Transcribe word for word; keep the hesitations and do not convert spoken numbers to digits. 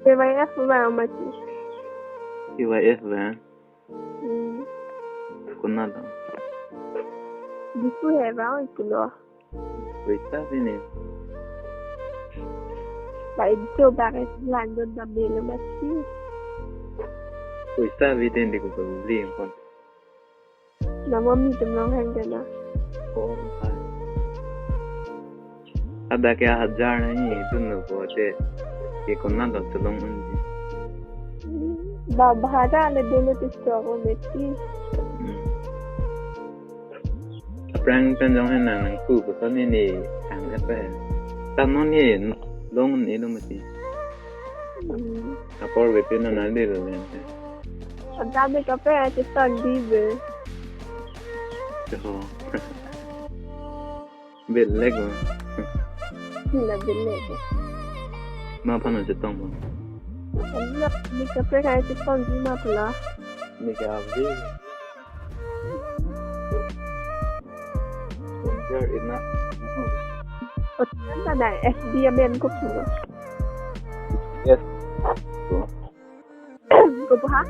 K Y F ba mati. K Y F ba? Hmm. Konat lo? Dipu he ba, oi kulo. Poisa ave ne. Ba ijo ba ke lang don dam ne lo mati. Poisa ave den di ko beli kon. Nama mi tum long hang dena. Oh, ah. Ada ke hajar na ni tun lo ko te. Ke konat lo chelong unji. Ba bhara le dolo ti sto ko mati. Hmm. Aphrang pen jong hen nang nangku ko ni ni ang apa. Tam non ni long ni lo mati. Hmm. Apor bepe na nang de lo ni. Ada me kape aja tang di be. Oh. Belek lo. Hila belek. Ma pano chetong bo. Ada me kape aja tang di ma pula. Ni ka abi. There is not. Oh, ada na F B amen ko pula. Yes. Ko pha?